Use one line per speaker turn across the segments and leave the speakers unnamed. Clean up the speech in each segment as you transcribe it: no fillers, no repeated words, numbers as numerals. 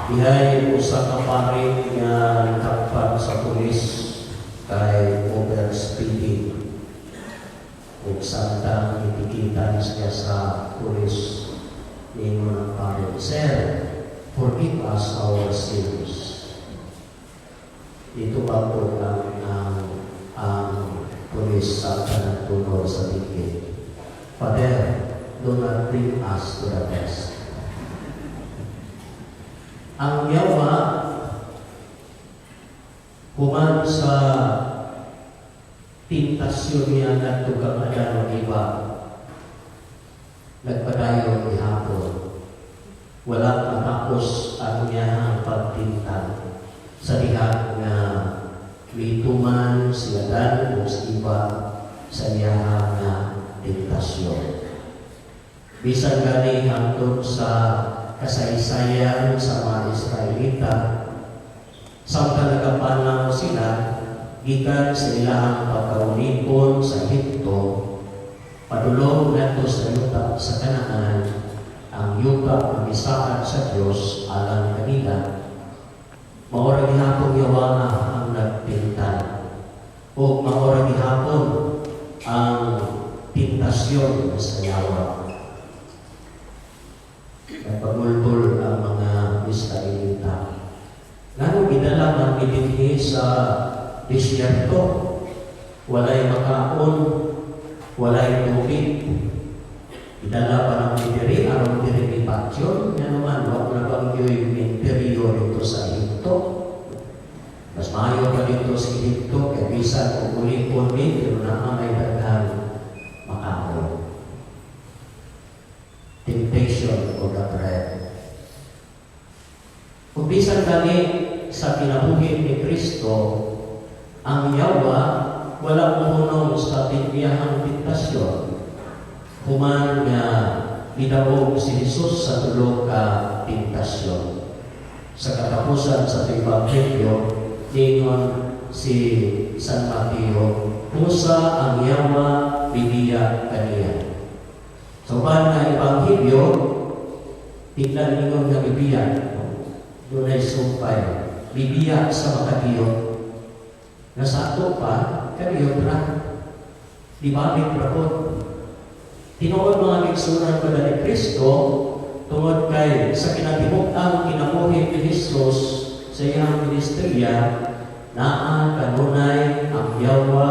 Dihay usa ka pari nga nagtakpan sa pulis kay overspeeding. Ug samtang itikitan siya sa pulis, ningon ang pari, "Sir, forgive us our sins." Dito ba po ang pulis sa nagtunol sa ticket? "Father, do not bring us to the test." Ang yawa, human sa tentasyon niya ngadto kang Adan ug Eva, nagpadayon gihapon. Wala matapos ang iyang pagtintal sa diha nga mituman si Adan ug si Eva sa iyang nga tentasyon. Bisan gani hangtod sa kasaysayan sa mga Israelita, samtang nagapanaw sila gikan sa ilahang pagkaulipon sa Ehipto padulong ngadto sa yuta sa Kanaan, ang yuta nga gisaad sa Dios alang kanila, mao ra gihapon yawa ang nagtintal o mao ra gihapon ang tentasyon sa yawa. Nagpagulbol ang mga Israelita. Ngano gidala man mi dinhi sa disyerto? Walay makaon, walay tubig. Gidala pa nang diri aron diri mi patyon. Ngano man, wa na bang yo'y imperyo didto sa Ehipto? Mas maayo pa didto sa Ehipto kay bisan kung ulipon mi, pero naa may daghan makaon. Temptation of the bread. Kung bisan gani sa kinabuhi ni Kristo, ang yawa wala mohunong sa iyahang tentasyon. Human nga gidaog si Jesus sa tulo ka tentasyon. Sa katapusan sa Ebanghelyo, ningon si San Mateo, pusa ang yawa bibiya kaniya. Sa uban nga Ebanghelyo, tignan ningon nga bibiya, dunay sumpay, bibiya sa makadiyot. Nga sa ato pa, kadiyot ra. Dibalik ra pod. Tinuod, mga kaigsuonan ko ni Kristo, tungod kay sa kinatibuk-ang kinabuhi ni Jesus sa iyang ministriya, naa kanunay ang yawa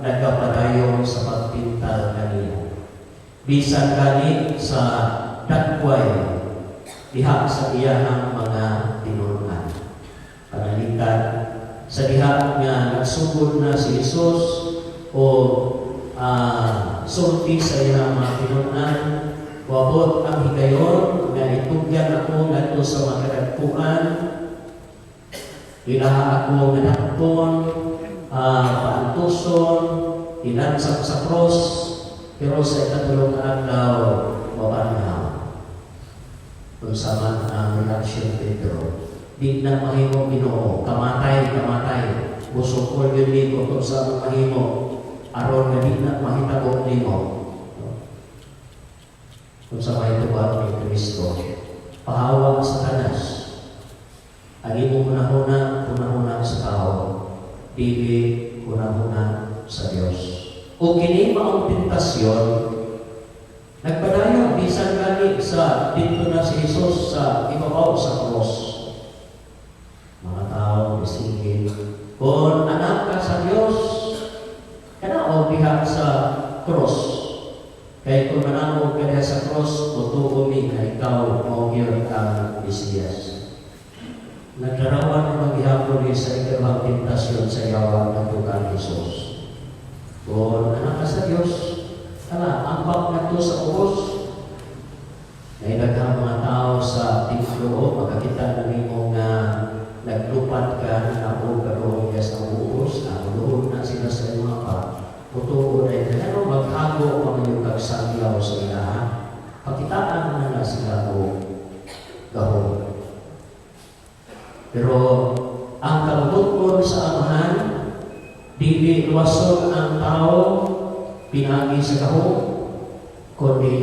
nagapadayon sa pagtintal kaniya. Bisan gani sa dagway diha sa iyahang mga tinun-an. Panalitan sa diha nga nagsugod na si Jesus o sulti sa iyang mga tinun-an, wabot ang higayon nga itugyan ako ngadto sa mga kadagkuan, ilaha ako nga dakpon, paantuson, ilansang sa cross, pero sa ikatulong adlaw mabanhaw. Unsa man ang reaction Pedro? "Di na mahimo, Ginoo, kamatay, kamatay. Busok yun ni kung sa among mahimo, aron nga di na mahitabo nimo." Unsa may tubag ni Kristo? "Pahawa, Satanas. Ang imong hunahuna, hunahuna sa tao, dili hunahuna sa Dios." O kini maong tentasyon, nagpadayon bisan gani sa didto na si Jesus sa ibabaw sa cross. Mga tao bisingil, "Kung anak ka sa Dios, kanaog diha sa cross. Kay kung manaog ka diha sa cross, mutuo mi nga ikaw mao gyud ang Mesiyas." Naglarawan ng gihapon ni sa ikaduhang tentasyon sa yawa ngadto kang Jesus. "Kung anak ka sa Dios, tara, ambak ngadto sa ubos." May daghang mga tao sa templo, makakita na nimo nga naglupat ka, naog ka doon sa ubos, nauluhod na sila sa iyong mga pa. Mutuo na ito, ano, maghago pa man kag sangyaw sa ilaha. Pakitaan na na sila og gahom. Pero ang kabubut-on sa Amahan, dili luwason ang tao pinaagi sa gahom, kundi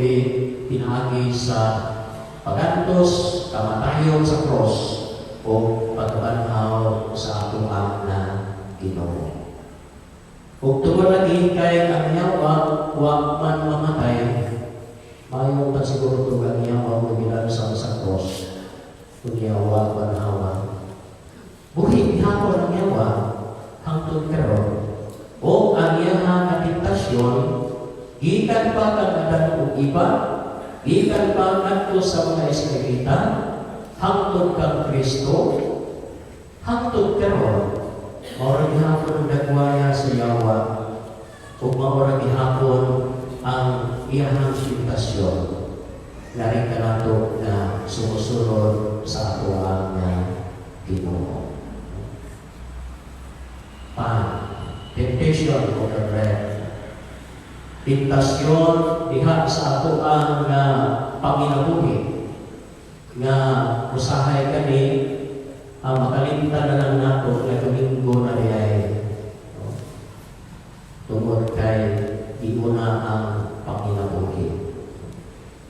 pinaagi sa pagantos, kamatayon sa cross. o pagkabanhaw sa atoang na Ginoo. Ug tungod lagi kay ang yawa wa man mamatay, maayo pa siguro tong ang yawa mo gilansaw sa cross. Kung yawa banhawa. Buhi gihapon ang yawa hangtod karon. O ang iyang katentasyon gikan pa kang Adan ug Eva, gikan pa ngadto sa mga Israelita, hangtod kang Kristo, hangtod karon, mao ra gihapon ang dagwaya sa yawa ug mao ra gihapon ang iyahang tentasyon lari kanato na sumusunod sa atoang nga Ginoo. Pan, temptation of the bread. Tentasyon diha sa atoang nga panginabuhi nga usahay kani ang makalimtan na lang nato nga Domingo na diay, no? Tungod kay giuna ang panginabuhi.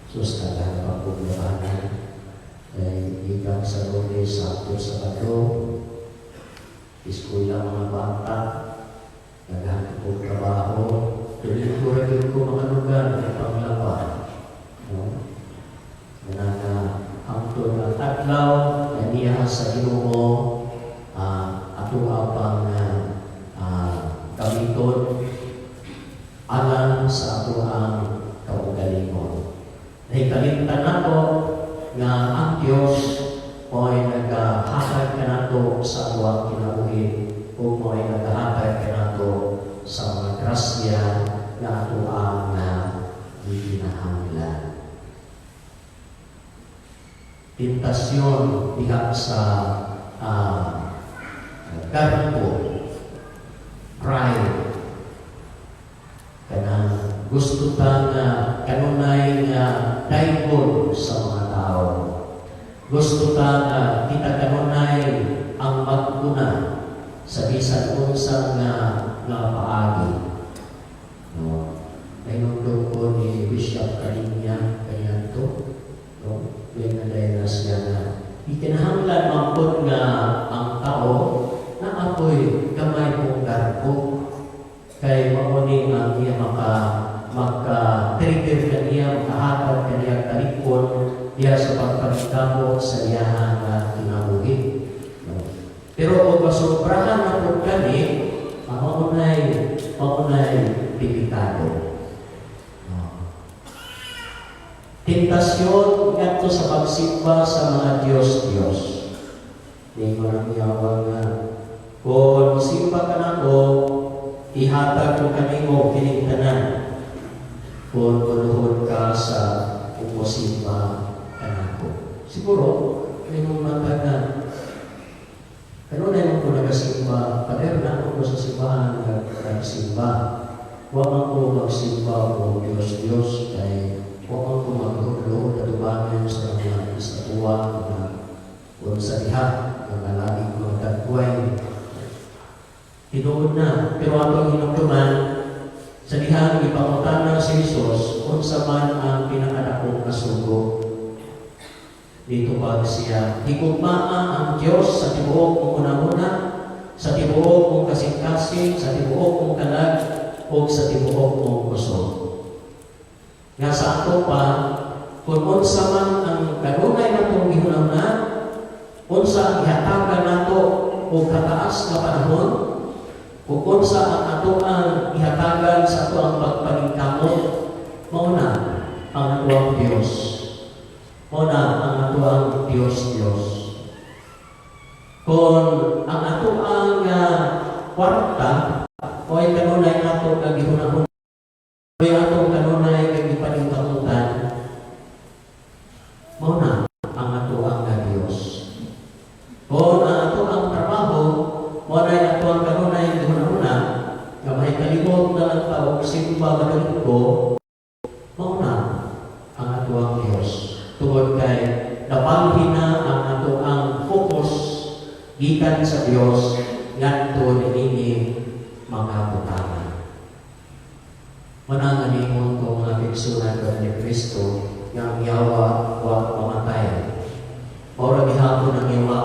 Sus, daghan pa kong labanan kay gikan sa Lunes sa Sabado, eskwela mga bata, daghan kong trabaho. Domingo ra gyud ko makalugar ng panglaba, no? Nga nga hangtod ang adlaw nga niya sa Ginoo, ato pang gamiton alang sa ato ang kaugalingon. Nahikalimtan nato nga ang Dios mo'y nagahatag kanato sa atuang kinabuhi o mo'y nagahatag kanato sa mga grasya nga atoang na gikinahanglan. Tentasyon diha sa garbo, pride, kanang gusto ta nga kanunay nga daygon sa mga tao. Gusto ta nga kita kanunay ang mag-una sa bisan unsa nga paagi. No? Nahinumdum ko ni Bishop Kalinya kaniadto. No? May na siya nga ikinahanglan man nga ang tao na apoy gamay kong garbo kay mao ni ang iya maka trigger kaniya, makahatag kaniya kalikon diya sa pagpagdamo sa iyang kinabuhi. No? Pero kung masobrahan na po kani, maunay delikado. No? Tentasyon ngadto sa pagsimba sa mga Diyos-Diyos. Ningon ang yawa nga, "Kung simba ka nako, ihatag ko kanimo kining tanan. Kung muluhod ka sa umusimba kanako." Siguro, may mga mata nga, kanunay mo ko nagasimba, pader na ako sa simbahan nagsimba. Wa man ko magsimba o Diyos-Diyos kay wa man ko magluhod atubangan sa mga istatuwa na kung sa diha nga laing mga dagway. Tinuod na, pero atong hinumduman, sa dihang ipangutana si Jesus, unsa man ang pinakadakong nga sugo. Nitubag siya, "Higugmaa ang Dios sa tibuok mong hunahuna, sa tibuok mong kasing-kasing, sa tibuok mong kalag, ug sa tibuok mong kusog." Nga sa ato pa, kung unsa man ang kanunay natong gihunahuna, unsa ang ihatagan nato og kataas nga panahon, kung unsa ang ato ang ihatagan sa ato ang pagpaningkamot, mao na ang atoang Dios. Mao na ang atoang Dios Dios. Kung ang ato ang kwarta, o ay kanunay ato nga gihunahuna, ay atong kanunay nga gipaningkamutan, mao na ang ato ang nga Dios. Kung ang ato ang trabaho, mao na ato ang kanunay gihunahuna, nga may kalimot na lang ta og simba Domingo, mao na ang ato ang Dios. Tungod kay nabalhin na ang ato ang focus gikan sa Dios ngadto niini mga butanga. Manang ningon ko, mga kaigsuonan ko ni Kristo, nga ang yawa wa mamatay. Mao ra gihapon ang yawa.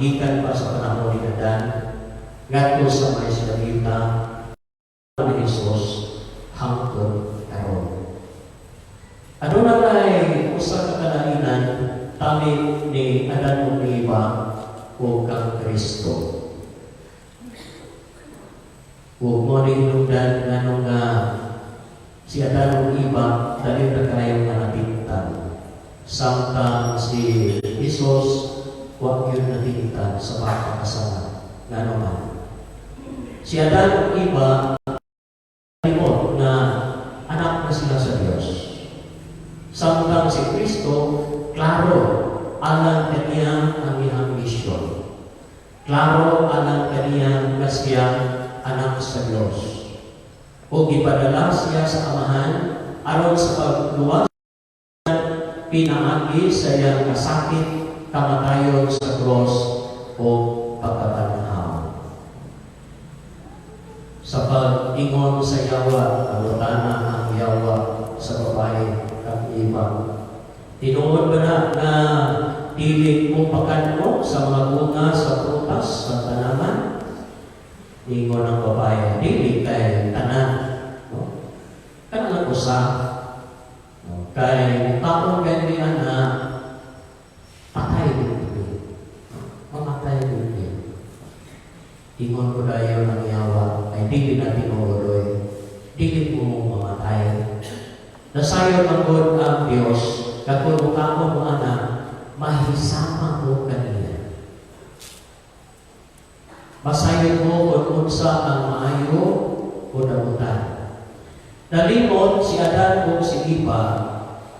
gikan pa sa panahon ni Adan ngadto sa mga Israelita ni Jesus hangtod karon. Aduna nay usa ka kalainan tali ni Adan ug ni Eva ug kang Kristo. Ug mao ni hinungdan nganong nga si Adan ug Eva dali ra kayo nga natintal. Samtang si Jesus wa gyud natintal sa pagpakasala. Ngano man? Si Adan ug Eva limot nga anak na sila sa Dios. Samtang si Kristo, klaro alang kaniya ang iyang misyon. Klaro alang kaniya nga siya anak sa Dios. O gipadala siya sa Amahan aron sa pagluwas pinaagi sa iyang kasakit, kamatayon sa cross o pagkabanhaw. Sa pag-ingon sa yawa, nangutana ang yawa sa babae kang Eva. "Tinuod ba na na dili mo pakan-o sa mga bunga sa prutas sa tanaman?" Ingon ang babae, "Dili kay tanan." No? Kana lang usa. No? Kay mukaon kay ni ana, patay din kami. No? Mamatay din kami. Ingon ko dayon ang yawa, "Ay dili na tinuod oy. Dili mo mamatay. Nasayon man gud ang Dios, nga kung mukaon mo ana, mahisama mo kaniya. Masayod mo kung unsa ang maayo o damutan." Nalimot si Adan ug si Eva,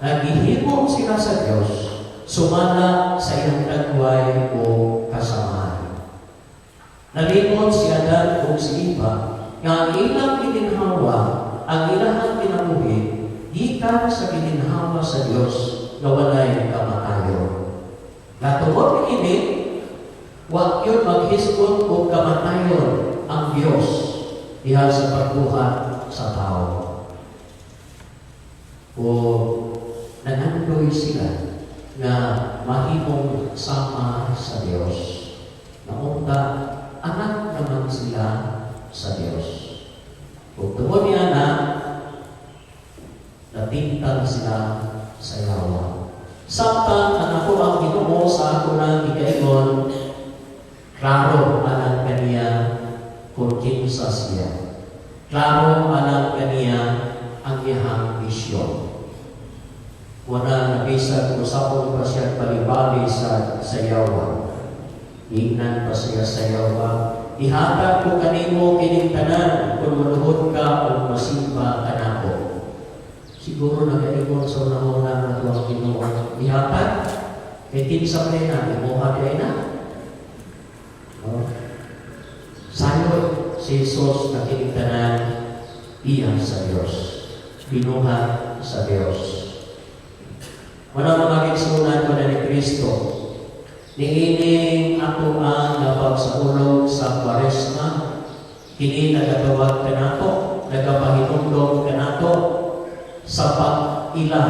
nagihimo sila sa Dios, sumala sa iyang dagway o kasamaan. Nalimot si Adan ug si Eva nga ang ilang giginhawa, ang ilang kinabuhi, gikan sa giginhawa sa Dios nga walay kamatayon. Nga tungod niini, wa gyud maghisgot og kamatayon ang Dios diha sa pagbuhat sa tao. O nangandoy sila nga mahimong sama sa Dios. Naunta, anak naman sila sa Dios. Ug tungod niya na natintal sila sa yawa. Samtang ang ako ang Ginoo sa ako nang gikaingon, klaro alang kaniya kung kinsa siya. Klaro alang kaniya ang iyang misyon. Wala nabisag usapon pa siya palibali sa yawa. Ingnan pa siya sa yawa, "Ihatag ko kanimo kining tanan kung muluhod ka o masimba kanako." Siguro nagaingon sa unang-una na ang Ginoo, "Ihatag? Kay kinsa pa na, imuha di na." No? Sayod si Jesus na kining tanan iya sa Dios. Binuhat sa Dios. Wala, mga igsuonan ko na ni Kristo. Niining ato ang napagsaulog sa Kwaresma, kini nagatawag kanato, nagapahinumdom kanato sa pag-ila,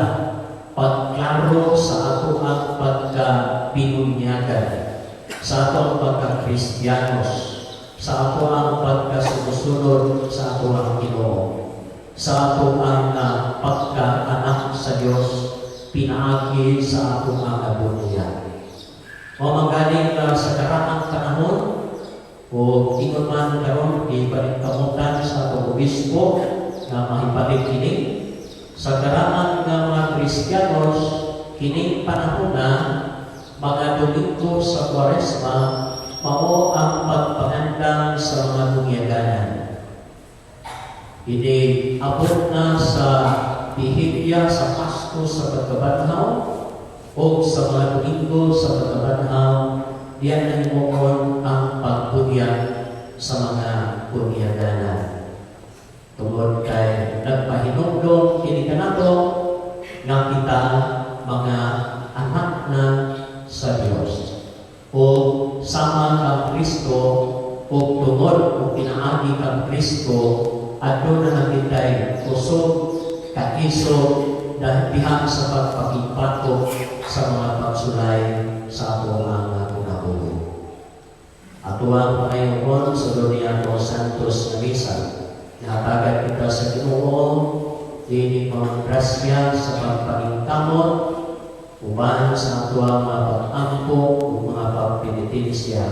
pagklaro sa ato ang pagkabinunyagan, sa ato ang pagka-Kristiyanos, sa ato ang pagkasumusunod sa ato ang Ginoo, sa ato ang pagkaanak sa Dios pinaagi sa ato ang bunyag. O manggaling sa karaang panahon, o ingon man karon gipaningkamutan sa atong obispo na mahibalik kini sa karaan nga mga Kristiyanos, kining panahon na mga Domingo sa Kwaresma mao ang pagpangandam sa mga bunyaganan. Ini abot na sa bihilya sa Pasko sa pagkabanhaw o sa mga Domingo sa pagkabanhaw, diyan na himuon ang pagbunyag sa mga bunyaganan. Tungod kay nagpahinumdom kini kanato nga kita mga anak na sa Dios. O sama kang Kristo o tungod o pinaagi kang Kristo, aduna na kita'y kusog, kaisog dahil diha sa pagpakigbato sa mga pagsulay sa ato ang kinabuhi. Atuang pangayoon sa niya Santos nga Misa. Nahatagan kita sa Ginoo dini mga grasya sa pagpaningkamot uban sa atuang mga pag-ampo ug mga pagpenitensya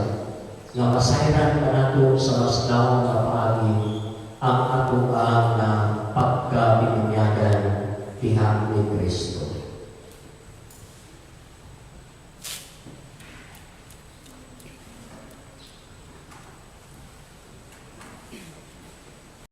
nga masayran kanato sa mas nawong nga paagi ang atoang na pagkabinunyagan diha ni Kristo.